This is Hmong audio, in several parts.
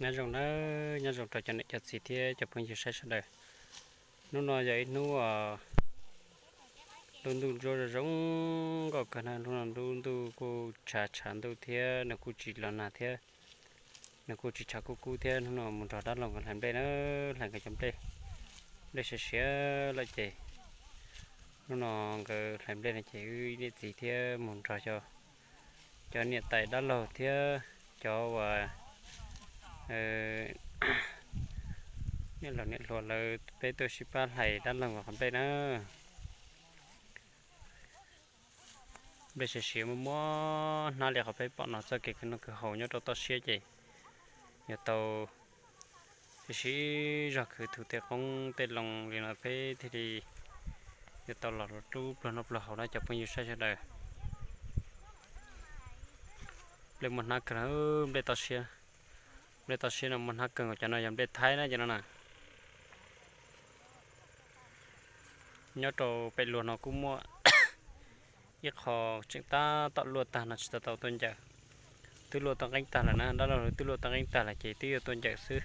Nyob zoo nawb, nyob zoo rau cov niam cov txiv thiab cov phooj ywg saib sawv daws. Hnub no yog ib hnub lub ntuj ntsuab zoo zoo nkauj kawg na, hnub no lub ntuj kuj tshav tshav ntuj thiab nws kuj tsis los nag thiab, nws kuj tsis tshav kub kub thiab. Hnub no mus nrog dab laug nkawd hlais nplej na, hlais nkawd cov nplej, nplej siav siav lawm ces hnub no nkawd hlais nplej no ces wb niam txiv thiab mus nrog cov niam tais dab laug thiab cov uas niam laus niam hluas lawv peb tuaj sib pab hlais dab laug nkawd qhov nplej na. Nplej siav siav muaj muaj hnab li qhov peb pom no, txoj kev khwv noj khwv haus nyob rau toj siab ces yuav tau siv zog khwv thuv tej qoob tej loo li no peb thiaj li yuav tau los rub pluag noj pluag haus na cov phooj ywg saib sawv daws. Nplej muaj hnab kawg, nplej toj siab, nplej toj siab no muaj hnab kawg nkaus. Cov no yog nplej thaib na cov no na. Nyob rau pem luag no kuj muaj ib qho tseem tab tom luaj tag no tsis tau tau tuaj ncaws. Twb luaj toj nqeeb tag lawm na, dab laug twb luaj toj nqeeb tag lawm ces twb yuav tuaj ncaws xwb.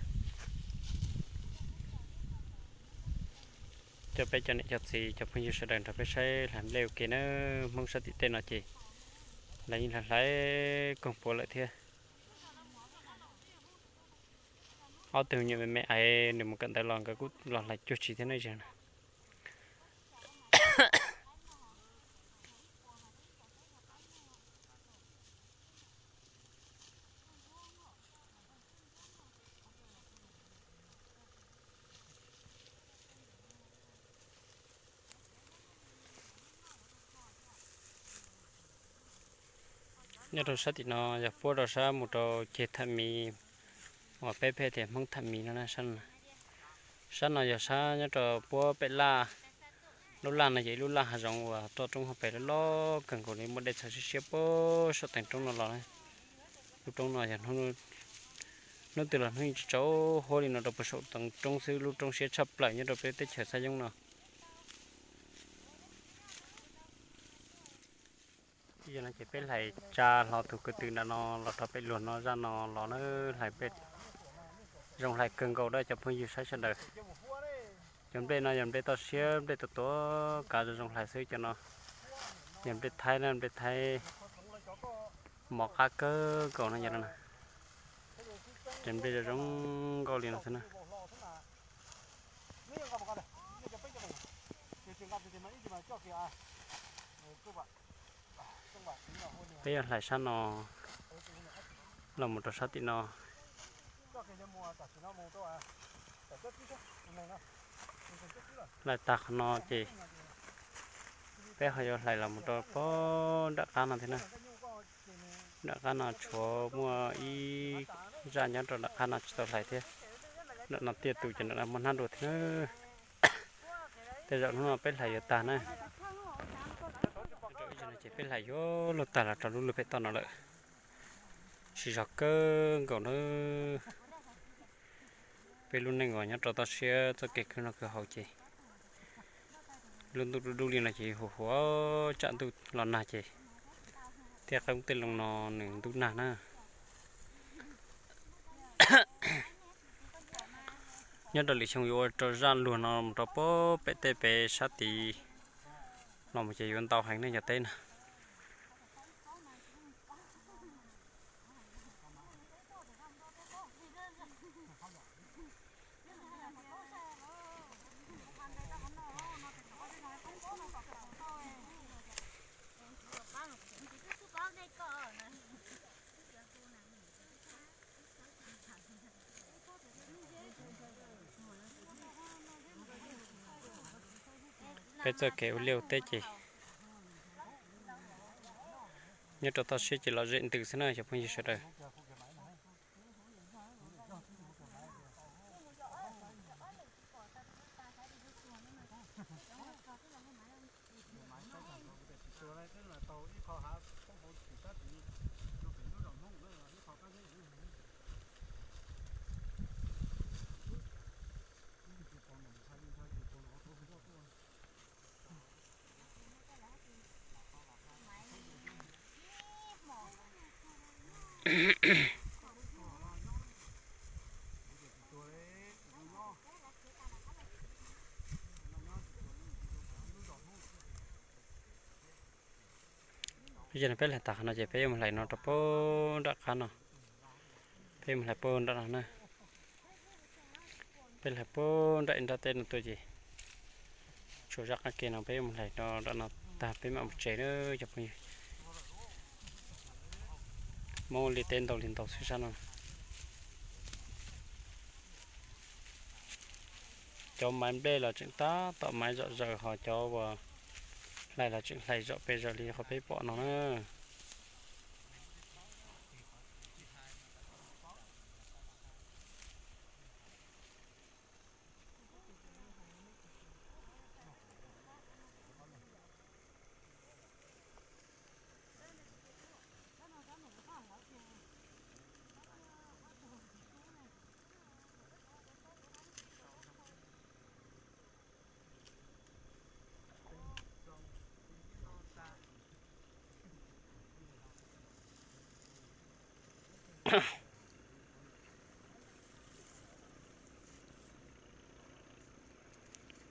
Coj peb cov niam cov txiv cov phooj ywg sawv daws nrog peb saib hlais nplej ua ke na. Hmoob sab tim tej no ces lawv yeej hlais hlais koog puav lawm thiab. Ob tug me nyuam me me es nws mus kawm ntawv los nkawd kuj los hlais cuag tsis thiab ne. Nyob rau sab tim no yog puab rau sab mus rau ceg tham mis uas peb pheej tias Hmoob tham mis no na. Sab no yog sab nyob rau puab pem laj, lub laj no yog ib lub laj hav zoov uas roj roob hauv pes loj loj kawg nkaus li, muaj dej txhawv siab siab puag saum teev roob no los. Lub roob no yog hnub twg los hnub yeej tsis tsaus huab li no rau puag saum teev roob xwb, lub roob siab tshaj plaws nyob rau peb teb chaws Xab Yooj no. Ces peb hlais tsa hlo tus ko tw nram no los rau pem luag no zaj no los na, hlais peb zoo hlais kawg nkaus na cov phooj ywg saib sawv daws. Cov nplej no yog nplej toj siab, nplej tuav tuav kav zoo zoo hlais xwb. Cov no yog nplej thaib na, nplej thaib mov qab kawg nkaus no yog no. Cov nplej zoo zoo nkauj li no xwb na. Peb yuav hlais sab no los mus rau sab tim no. Hlais tag qhov no ces peb ho yuav hlais los mus rau puag nram qab no thiab na. Nram qab no tshuav muaj ib zaj nyob rau nram qab no tsis tau hlais thiab. Nram no tiaj tus ces nram no muaj hnab dua thiab na. Tej zaum hnub no peb hlais yuav tag na. Ces peb hlais yuav luag tag los rau lub lwg pem toj no lawm. Siv zog kawg nkaus na. Peb lub neej uas nyob rau toj siab txoj kev khwv noj khwv haus ces lub ntuj dub dub li no ces hu hu tsam ntuj los nag ces tej qoob tej loo no nws ntub nag na. Nyob rau lwm xyoo yuav ua rau zaj luag no mus rau puag pem tej pem sab tid los mus ces yuav ntau heev ne cov teb na. Peb txoj kev ua liaj ua teb ces nyob rau toj siab ces lom zem ntws xwb na cov phooj ywg sawv daws. Yog no peb hlais tas qhov no ces peb yuav mus hlais no rau pem nram qab no. Peb yuav mus hlais pem nram no na. Peb hlais pem nram ib nrab teb no tuaj ces tshuav zaj qab ke no peb yuav mus hlais no nram no tag peb mam mus tsev na cov phooj ywg. Hmoob li teb ntau li ntau xwb sab no. Cov maiv nplej los tseem tab tom maiv zom zaws ho cov uas hlais los tseem hlais zom pes zaws li qhov peb pom no na.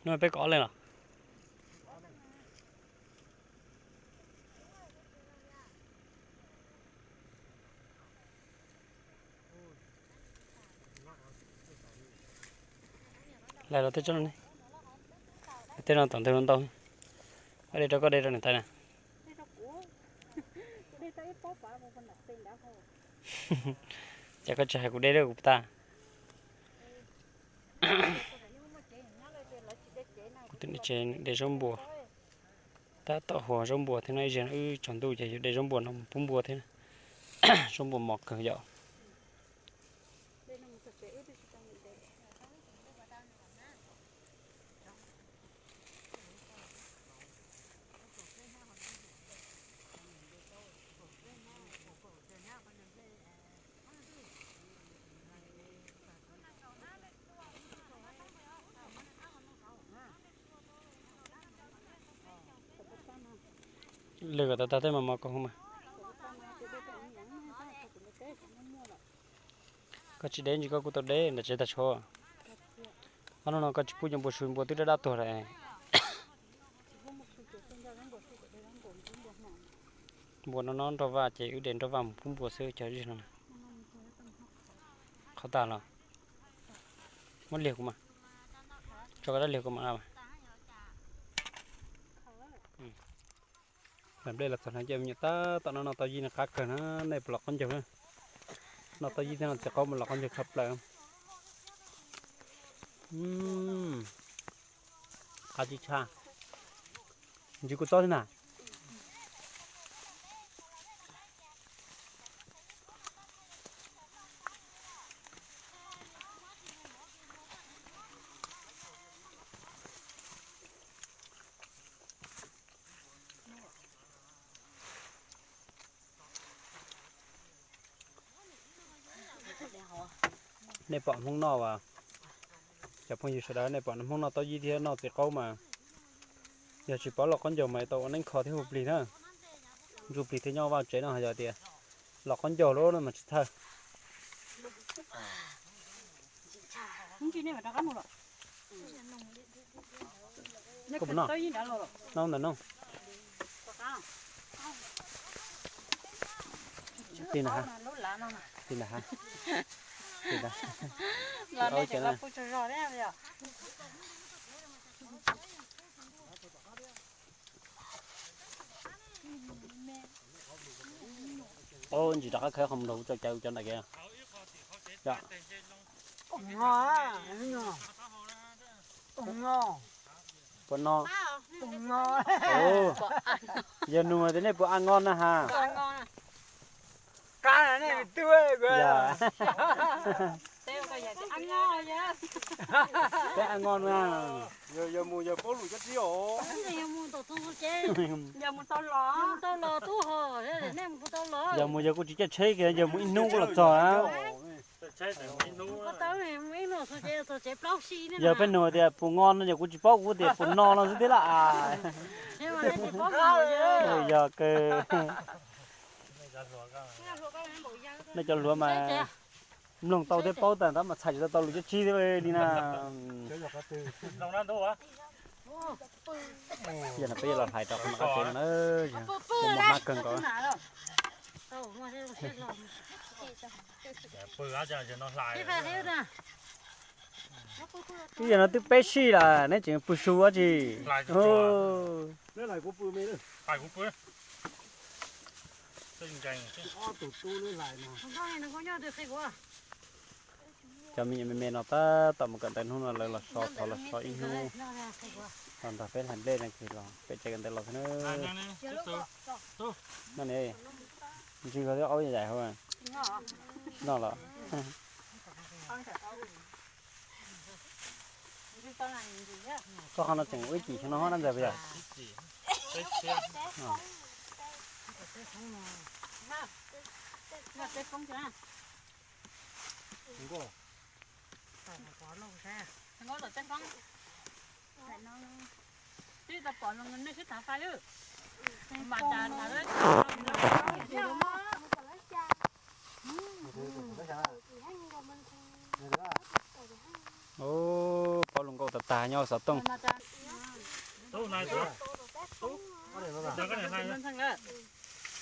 No peb kaum ob leeg los? Hlais los tej tsob no ne. Tej no tom ntej no ntau. Koj de rau koj de rau niam tais na. Ces koj tsis hais kuv de rau kuv tag. Kuv tus niam tsev de zaub npua. Tab tom huas zaub npua thiab no, ib zaug wb tsaus ntuj ces yuav de zaub npua no mus pub npua thiab. Zaub npua mos kawg yom. Lwm kom tau tag tej mas mos kawg mas. Koj tsis deb ntsis koj kuj tau deb nram tsev tag tshuav. Ob hnub no koj tsis pub cov npua su npua twb dab dab tuag lawm. Npua no no nroj vaj ces wb de nroj vaj mus pub npua xwb cov zig no. Qhov tag los muab liag kuv mas. Tso koj dab liag kuv mas. Lam nplej los txog no ces me nyuam tab tom no noj tau yij no qab kawg na, nej puas los qaub ncaug na? Noj tau yij thiab noj txiv qaub mas los qaub ncaug tshaj plaws. Qab tsis tshaj. Ntsis kuv txob thiab na. Nej pom Hmoob noj as, cov phooj ywg sawv daws, nej pom Hmoob noj tau yij thiab noj txiv qaub mas, yog tsis paub los qaub ncaug mas tau ua neeb kho thiab hu plig na. Ntsuj plig thiab nyob vaj tsev no yog tias los qaub ncaug lawm no mas tsis txhawj. Koj puas noj? Noj ntawm no. Tig ntawm hav. Tig ntawm hav. Tig ntawm. Ntsis rov qab khawb qhov mus nrog kuv tso cai kuv cov ntawm kev. Puas no? Yog nug tias nej puas a ngo na ha? Peb a ngo na. Yog mus yog paub lus cov tsis os. Yog mus yog kuj tsis caij tsheb kiag, yog mus ib hnub kuj los txog. Yog peb nug tias puas ngo no yog kuv tsis paub, kuv tias puas no no xwb thiab lawm. Yog kawg. Nej cov hluas mas mloog tau thiab paub tag ntawd mas txhais tsis tau tau lus cab tsib thiab li na. Yog no peb yuav los hlais rau qhov no qab tsev no na, kuj muaj hnab kawg nkaus. Twb yog no twb peb sij lawm neb tseem pw su ua tsi? Cov me nyuam me me no tab tom mus kawm ntawv hnub no lawv los so thov los so ib hnub, los nrog peb hlais nplej no ces los pem tsev kawm ntawv los xwb na. No ne, ntswg ko twb aub yam yam hauv no los. Koj qhov no tseem ua ib cim xyoo no dab ntxawg puas yog? Ub, paub lus nkauj tag tag nyob xov tooj.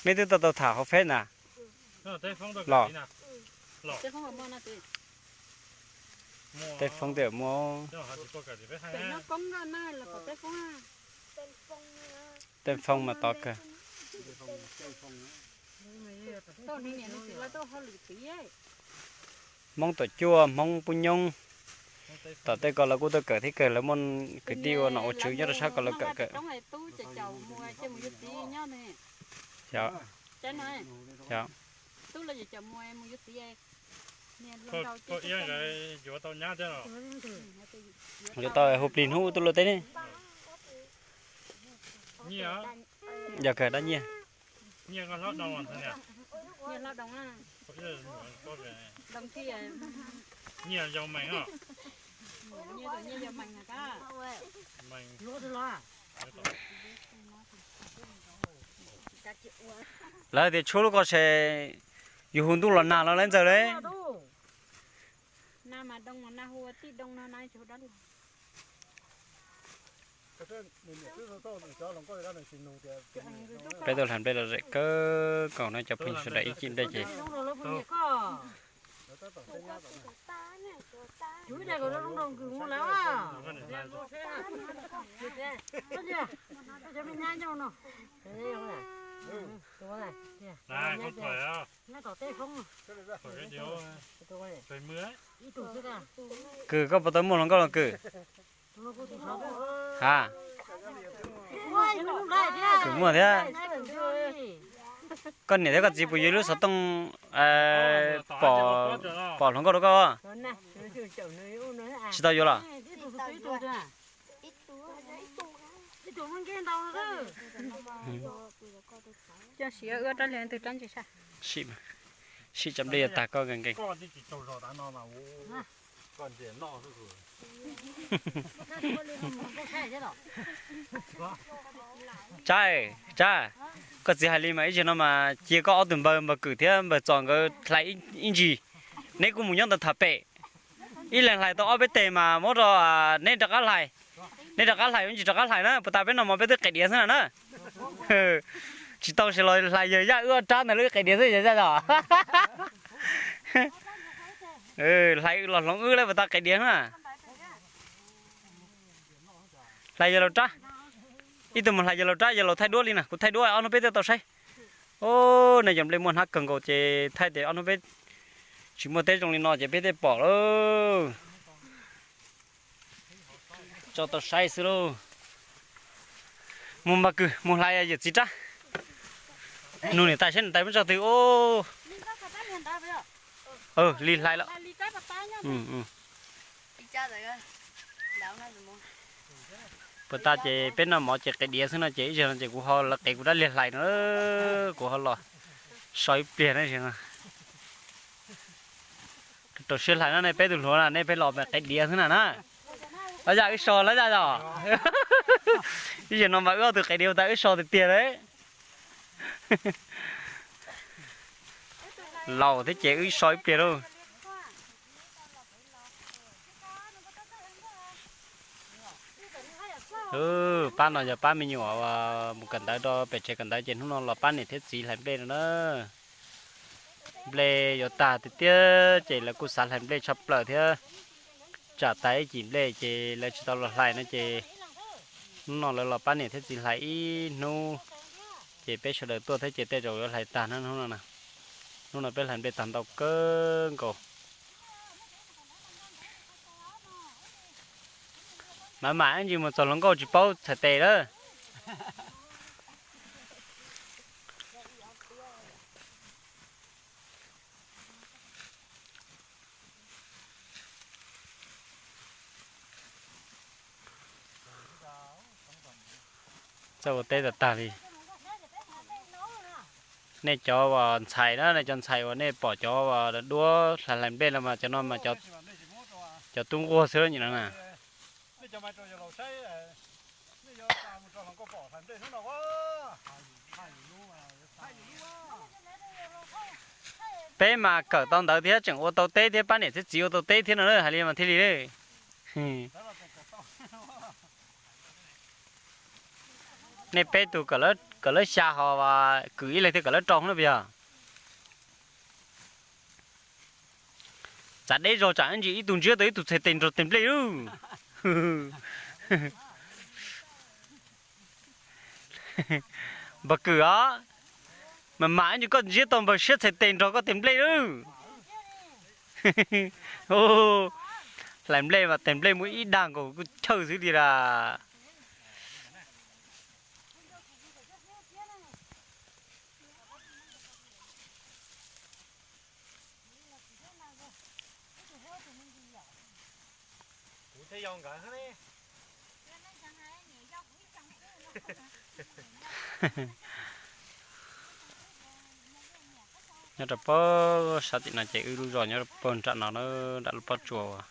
Meb twb tau tau tham hauv feb na los. Tej foob twb muaj. Tej foob mas tod kawg. Hmoob Tuam Cuaj, Hmoob Pub Nyoob, tom tej ko lawv kuj tuaj kawm thiab kawg, lawv muaj kwv tij ua nom ua tswv nyob rau sab ko lawv kawm kawm. Yuav tau hu plig hnub tuaj luaj teb ne. Yog kawg dab nyiaj. Lawv tias tshuab lub ko ces yus hu ntuj los nag los lawv ntxawg le. Peb tuaj hlais nplej lom zem kawg nkaus no cov phooj ywg sawv daws ib cim nplej ces. Kws, koj puas tau muaj hluas nkauj los Kws? Ha, Kws muaj thiab. Koj niam thiab koj txiv puas yuav ib lub xov tooj pom hluas nkauj rau koj? Tsis tau yuav los? Sim, sim tsam nplej yuav tag koj nkees nkees. Tsab, Tsab, koj txiv hais li mas ib zaug no mas cia koj ob tug npawg, npawg Kws thiab npawg Txos nkawd hlais ib ntsis, neb kuj mus nyob ntawd tham pem. Ib leeg hlais tau ob peb teg mas muab rau neb rov qab hlais. Neb rov qab hlais, ib ntsis rov qab hlais na, puas tas peb noj mov peb twb qes diav xwb na na. Tsis tau ces los hlais yawg Yaj wb ob rab ntawd lub qes diav xwb yawg Yaj os. Hlais los hloov wb lawm puas tas qes diav na. Hlais yawg laus rab. Ib tug mus hlais yawg laus rab, yawg laus thaij duab li na, kuv thaij duab ob hnub peb thiaj tau saib. Os, nej cov nplej muaj hnab kawg nkaus ces thaij tias ob hnub peb tsis muaj teb zoo li no ces peb thiaj pom lauj. Tso tau saib xwb lauj. Mus npawg Kws mus hlais yawm txiv rab. Nug niam tais saib niam tais muab tso twg os. Li hlais lawm. Puas tas ces peb noj mov ces qes diav xwb no ces ib zaug no ces kuv ho lawv qev kuv rab liag hlais no, kuv ho los so ib pliag na. Rau siab hlais no nej peb tus hluas na, nej peb los mas qes diav xwb na na. Los yaj wb so los yaj os. Ib zaug no mas wb ob tug qes diav tas wb so tiag tiag lawm. Laus thiab ces wb so ib pliag lauj. Pab no yog pab me nyuam uas mus kawm ntawv rau pem tsev kawm ntawv ces hnub no los pab niam thiab txiv hlais nplej no na. Nplej yuav tag tiag tiag ces lawv kuj xav hlais nplej tshaj plaws thiab. Tsam tag ib cim nplej ces lawv tsis tau los hlais no ces hnub no lawv los pab niam thiab txiv hlais ib hnub. Ces peb sawv daws tuaj thiab ces tej zaum yuav hlais tag na hnub no na. Hnub no peb hlais nplej tag ntau kawg nkaus. Mam mam ib ntsis mus txog hluas nkauj tsis paub txhais tes lawm. Txawj ua teb tag tag li. Nej cov uas ntxhais na, nej cov ntxhais uas nej pom cov uas duab hlais hlais nplej no mas cov no mas cov tub nquag xwb nim no na. Peb mas kawm tau ntawv thiab tseem ua tau teb thiab pab niam thiab txiv ua tau teb thiab no hais li mas thiaj li. Nej peb tug kawm lab xya ho kwm ib leeg thiaj kawm lab rau na puas yog? Txav deb zog tsam ib ntsis ib tug ntsiab tau ib tug txhais tes nrog tes nplej lawm. Npawg Kwm os, mas mam ib ntsis koj ntsiab tau npawg Siab txhais tes nrog koj tes nplej lawm. Hlais nplej mas tes nplej muaj ib dag nkaus kuj chawj xwb li las. Nyob rau pab sab tim no ces wb lub zos nyob rau pag nram no na, nram lub pob tsuas uas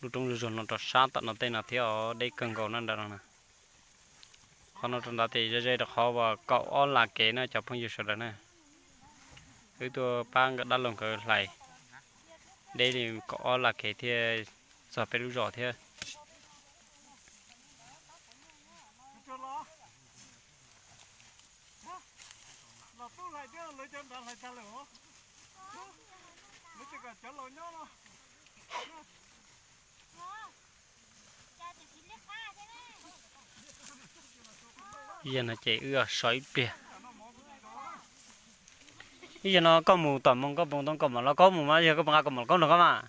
lub roob zuag zuag no rau sab tom no tej no thiab os, deb kawg nkaus na nram no na. Qhov no rau nrad ces ze ze rau qhov uas kaum ob las kev na cov phooj ywg sawv daws na. Wb tuaj pab nkawd dab laug nkawd hlais, deb li kaum ob las kev thiaj txog peb lub zos thiab. Yog no ces wb so ib pliag. Ib yog no koj mus tom moo koj mus tau kaus mom los koj mus mas yog koj puas nqa kaus mom los koj nrog koj mas?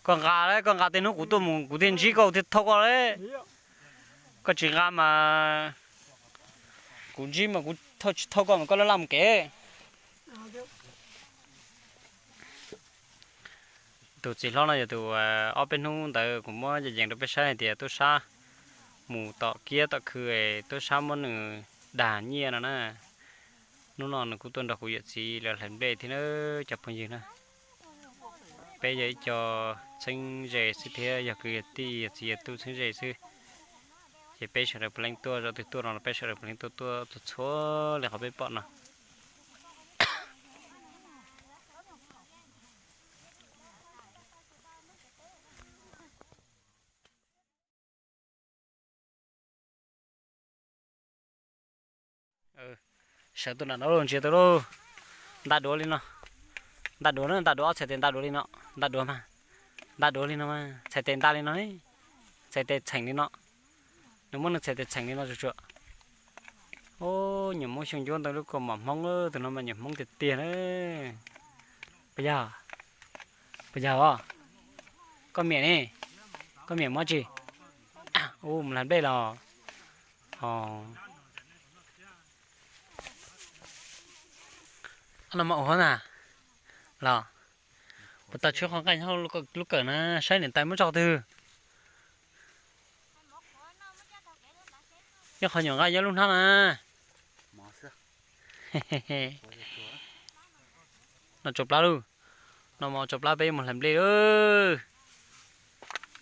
Koj nqa, koj nqa tej hnub kuv tuaj mus kuv thiaj ntsib koj thiaj thauj koj li. Koj tsis nqa mas kuv ntsib mas kuv thauj tsis thauj koj mas koj laj laj mus kev. Tus txiv hlob no yog tus ob peb hnub ntawd kuv muab yees yees rau peb saib hais tias tub sab mus tom kiab tom khw, tub sab muab nws dag nyiaj no na. Hnub no nws kuj tuaj nrog kuv yawm txiv lawv hlais nplej thiab na cov phooj ywg na. Peb yog ib co txheeb ze xwb thiab yog kwv yog tij yog txiv yog tub txheeb ze xwb. Ces peb sawv daws puav leej tuaj, zaum twg tuaj no los peb sawv daws puav leej tuaj tuaj txhua txhua li qhov peb pom no. Sawv tuaj nram no lauj, ntsia tau lauj. Nta duav li no. Nta duav na, nta duav ob txhais tes nta duav li no. Nta duav mas, nta duav li no mas txhais tes nta li no, txhais tes txheem li no. Nws muab nws txhais tes txheem li no tsuag tsuag. Ub, nyuam Hmoob xyoo ncuab ntawd lub kaus mom Hmoob, tus no mas nyuam Hmoob tiag tiag na. Puas yog? Puas yog os? Koj miam ne? Koj miam mob tsi? Ub, mus hlais nplej los? No mas ua na los, puas tau tshuab qhov nqaij nyob lub kawm na, saib niam tais muab tso twg. Nyob qhov nyuam nqaij nyob lub hnab na. No tso plab lauj. No mas tso plab peb yuav mus hlais nplej lauj.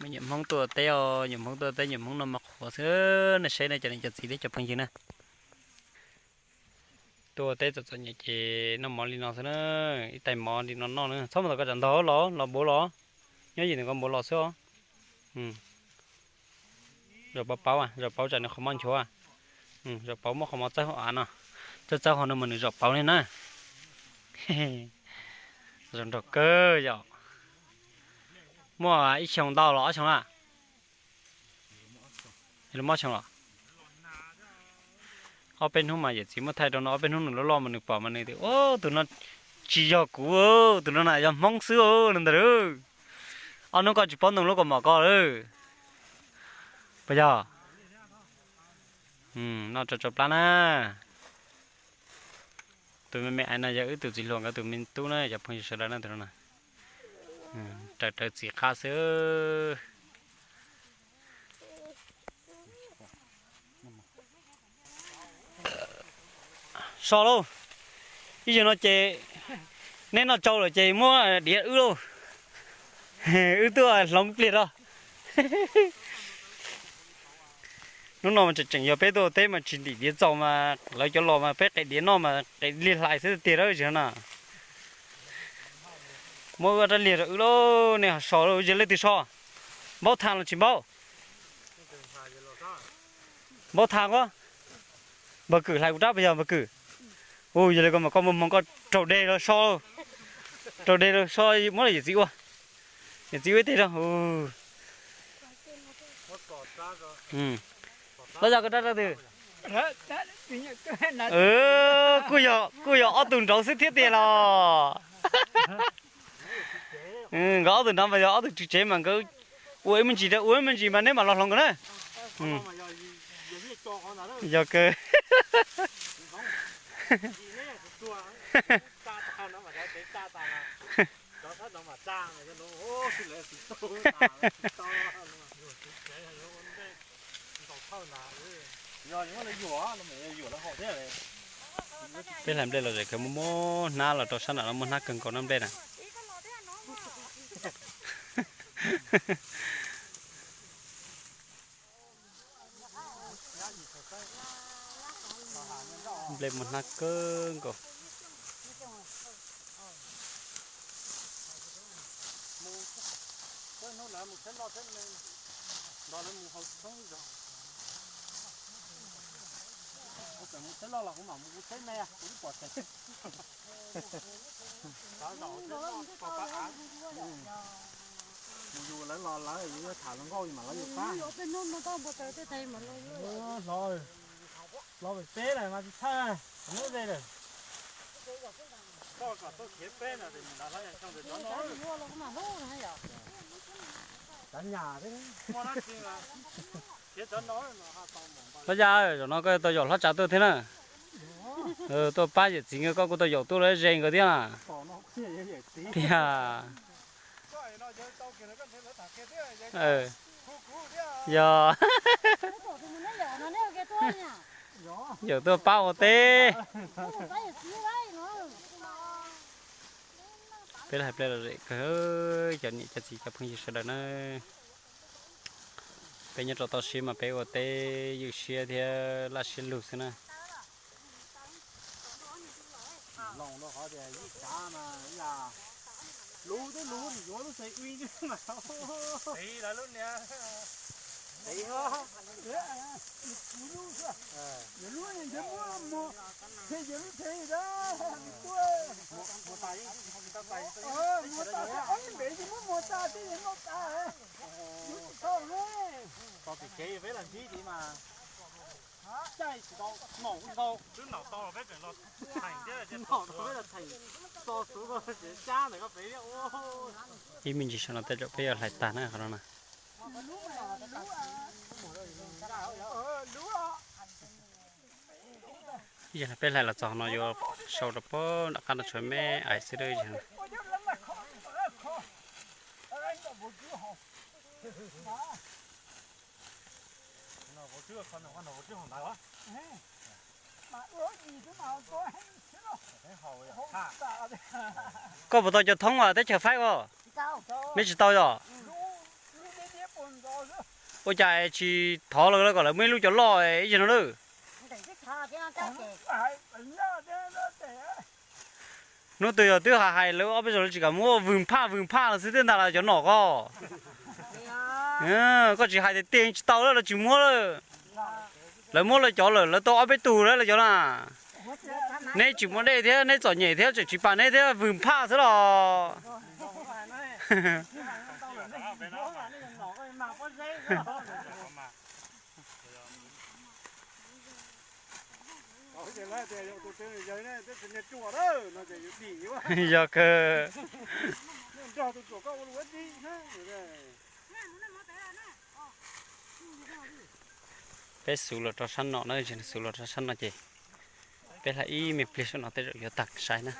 Me nyuam Hmoob tuaj teb os, nyuam Hmoob tuaj teb, nyuam Hmoob no mas qhuav xwb, nej saib nej cov niam cov txiv thiab cov phooj ywg na. Tuaj teb txom txom nyem ces noj mov li no xwb na, ib tais mov li no noj na, txhob mus tom koj tsam ntog los, los npuav los, nyob yim ntawm koj npuav los xwb os. Zaum pauv pauv, zaum pauv tsam nws qhov muag nchuav. Zaum pauv muab qhov muag txawb hauv av no, txawb txawb hauv no mas nws zaum pauv li na. Zoo nraug kawg yom. Muaj ib xyoos ntau los ob xyoos na? Li muaj ob xyoos los? Ob peb hnub mas yawm txiv muab thaij rau no, ob peb hnub nws loj loj mas nws pom mas nws tias, Ub, tus no tsis yog kuv, tus no na yog Hmoob xwb no ntag lauj. Ob hnub koj tsis paub ntoo lub kaus mom ko lawm. Puas yog? Noj tsau tsau plab na. Tus me me aiv no yog wb tus txiv hluas nkawd tus me tub na cov phooj ywg sawv daws na, tus no na. Raws rawv txiv qab xwb. So lauj, ib zaug no ces neb noj tsau lawm ces muab diav wb lauj. Wb twb hloov pliag rau. Hnub no mas tseem tseem yog peb tuaj ua teb mas tsis ntim diav txaus mas lawv cov los mas peb qev diav noj mas qev liag hlais xwb tiag dab tsi no na. Muab wb rab liag rau wb lauj, nej ho so lauj, yog leej twg so? Npaub tha los tsis npaub? Npaub tha nqo. Npawg Kwm hlais kuv rab puas yog Npawg Kwm? Ua yog li ko mas koj muaj hmoo koj raug deg los so, raug deg los so muab los yawm txiv ua, yawm txiv ua ib teg rau. Los yog koj rab rau twg? Kuj yog, kuj yog ob tug nraud xwb thiab tiag los? Nkawd ob tug nraud mas yog ob tug tswv tsev mas nkawd ua ib me ntsis, ua ib me ntsis mas neb mam los hloov nkawd na. Yog kawg. Peb hlais nplej los zem kawg, muaj muaj hnab los rau sab nram no, muaj hnab kawg nkaus na nplej na. Nplej muaj hnab kawg nkaus. Mus yus lawv los lawv yuav tham hluas nkauj mas lawv yuav pab. Hlob, hlob peb lawm mas tsis txhawj, neb ze lawm. Cov nyam thiab. Hlob Yaj, zaum no koj tau yaum hlob Tsav tuaj thiab na. Tuaj pab yawm txiv nkawd, koj kuj tau yaum tuaj los ze nkawd thiab na. Tiag. Yog yaum tuaj pab ua teb. Peb hais ple los zem kawg, cov niam cov txiv cov phooj ywg sawv daws na. Peb nyob rau toj siab mas peb ua teb ywj siab thiab laj siab lug xwb na. Lus twb lus yuav lub tsev ui mas. Tos tim kev peb los ntsib tid mas. Caij tsis tau, nom tsis tau. Twb nom tau los peb tseem los theem thiab, nom tau peb los theem, tso xuv ko tseem cab ntawm ko pem thiab. Ib me ntsis saum no tej zaum peb yuav hlais tag na qhov no na. Ib yam li peb hlais los txog no yuav sau rau pem nram qab no tshuav me ais xwb. Koj puas tau cov thoob uas teb chaws faib ko? Neb tsis tau yom? Ua cas tsis thov lawv kom lawv muaj ib lub cov loj ib yam no lawm? Hnub twg yog twb hais hais lawv ob peb zaug lawv tsis kam muab, vwg phaj vwg phaj los xwb thiab ntag los cov nom ko. Koj tsis hais tiag tiag tsis tau lawm, lawv tsis muab lawm. Lawv muab lawv cov lawm, lawv tau ob peb tug lawm lawv cov na. Neb tsis muaj dej thiab neb txom nyem thiab tseem tsis pam neb thiab vwm phaj xwb los. Yog kawg. Peb xuv los rau sab no na, xuv los rau sab no ces peb hla ib me pliag sab no tej zaum yuav tag sai na.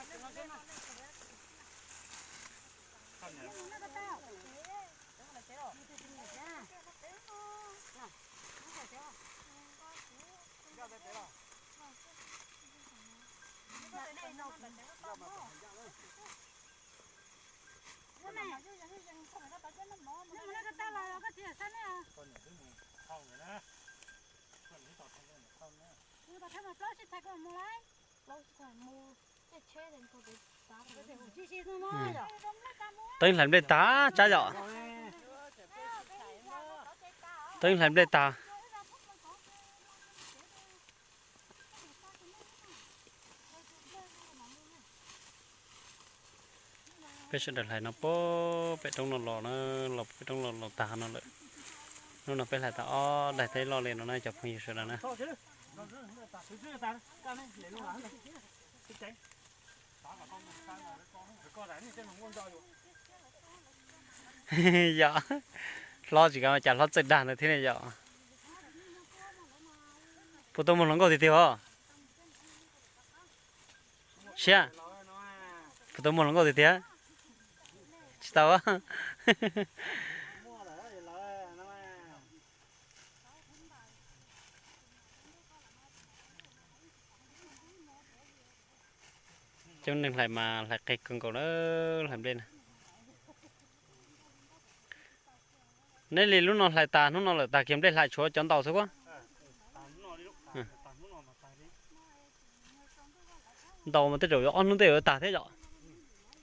Teeb hlais nplej tag tsab yom. Teeb hlais nplej tag. Peb sawv daws hlais no puag pem roob no los na, los pem roob los los tag no lawm. Hnub no peb hlais tau ob daig teb loj li no na cov phooj ywg sawv daws na. Yog, hlob tsis kav cas hlob txawj dag ntawd thiab ne yom. Puas tau muag hluas nkauj tiag tiag os? Siab, puas tau muag hluas nkauj tiag tiag? Tsis tau. Coob neeg hlais mas hlais qis kawg nkaus na, hlais nplej na. Neb li lub no hlais tas hnub no lawm tag kiag nplej hlais tshuav cov ntaus xwb puab. Ntaus mas tej zaum yuav ob hnub tej yuav tag thiab yom.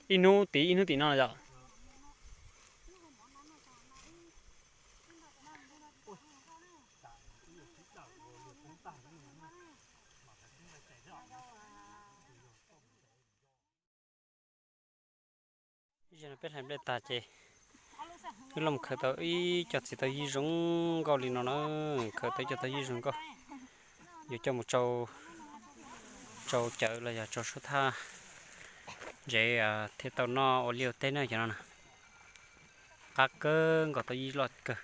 Ib hnub tim ib hnub tim no yom. Peb hlais nplej tag ces wb los khaws tau ib co txiv taws yij zoo nkauj li no na, khaws tau ib co taws yij zoo nkauj, yuav coj mus tsau cawv los yog tsau suab thaj ntsev thiaj tau noj ua liaj ua teb na cov no na. Qab kawg nkaus tau yij loj kawg.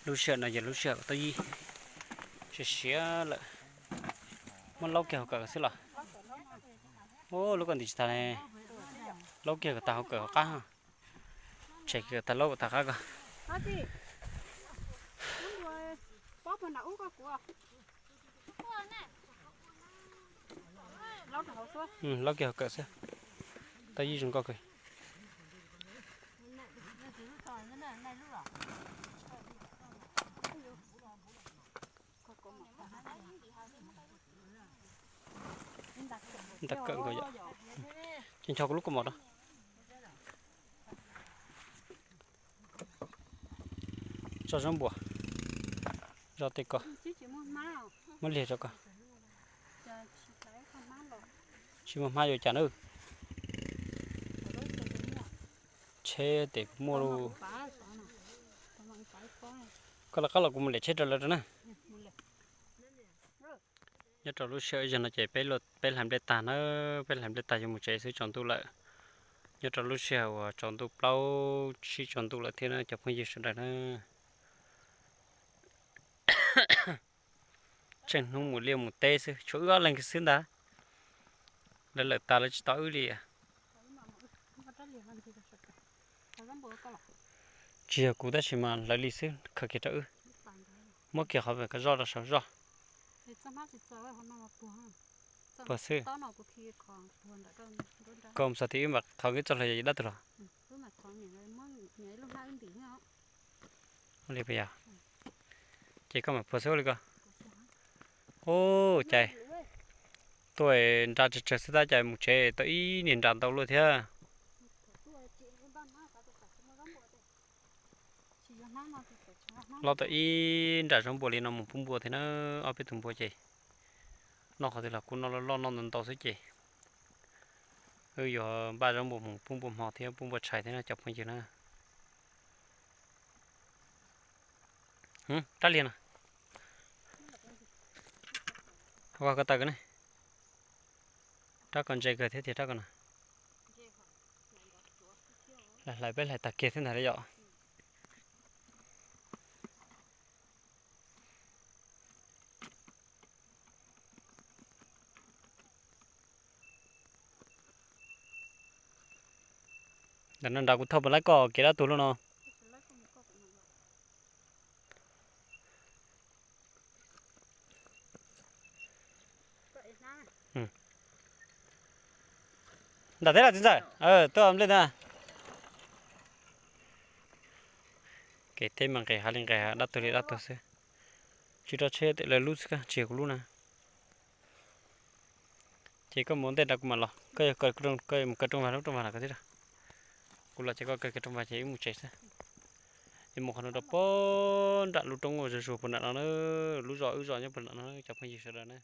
Lub sij hawm no yog lub sij hawm tau yij siav siav lawm, muab laub kiag hauv kawm xwb los. Lub ko ntim tsis tas ne, laub kiag kom tag hauv kawm hauv qab, tshem kiag kom tag laub kom tag qab ko. Laub kiag hauv kawm xwb, tau yij zoo nkauj kawg. Nta kawm nkaus yom. Ces ncho kuv lub kaus mom rau. Tso zaub npua, zoj tej ko. Muab liag rau koj. Tsis muaj hmab yuav cas na. Tsheb tes muaj lauj. Koj lawv qab los kuv mus lem tsheb rau lawv rau na. Nyob rau lub sij hawm ib zaug no ces peb hlais nplej tag na, peb hlais nplej tag yuav mus tsev xwb tsaus ntuj lawm. Nyob rau lub sij hawm uas tsaus ntuj plaub tsib tsaus ntuj lawm thiab na cov phooj ywg sawv daws na. Tseem hnub mus liaj mus teb xwb, tshuav wb ob leeg xwb ntag. Lawv lawm tas lawv tsis tos wb li. Tsis yog kuv tab sis mas lawv li xwb khaws kiag rau wb. Muab kiag qhov ko zoj rau saum zoj. Puag xwb. Koj mus xav tias wb mam qhov nkev txoj hlua yog dab tug los. Ua li puas yog? Ces koj mam puag xwb ua li ko. Ub, cas tuaj nra tsawg tsawg xwb tab cas mus tsev tau ib niag nra ntau luaj thiab. Los tau ib nram zaub npua li no mus pub npua thiab na, ob peb tug npua ces noj qhov twg los kuj noj loj loj noj ntau ntau xwb ces wb yuav npaj zaub npua mus pub npua hmo thiab pub npua tshais thiab no cov phooj ywg na. Rab liag no, ko taw ko ne, rab ko ntse kawg thiab tiag rab ko no. Hlais peb hlais tag kiag thiab ntag yom. Ntawm no nrad kuv thauj puas laib koj kev dab tuag lub no. Nram teb los txiv ntxawm, tuaj nplej ntag. Kev teb mas nqes hav li nqes hav, dab tuag li dab tuag xwb. Tsis rau tsheb tes lawv lub xwb, tsis yog kuv lub na. Ces koj mus ua ntej nrad kuv mam los, koj yog koj mus kaw rooj vag lub rooj vag los koj thiab. Kuv los ces koj kaw kiag rooj vag ces wb mus tsev xwb. Es mus qhov no rau puag nram lub roob uas zuag zuag puag nram no na, lub zos wb zos nyob puag nram no cov phooj ywg sawv daws na.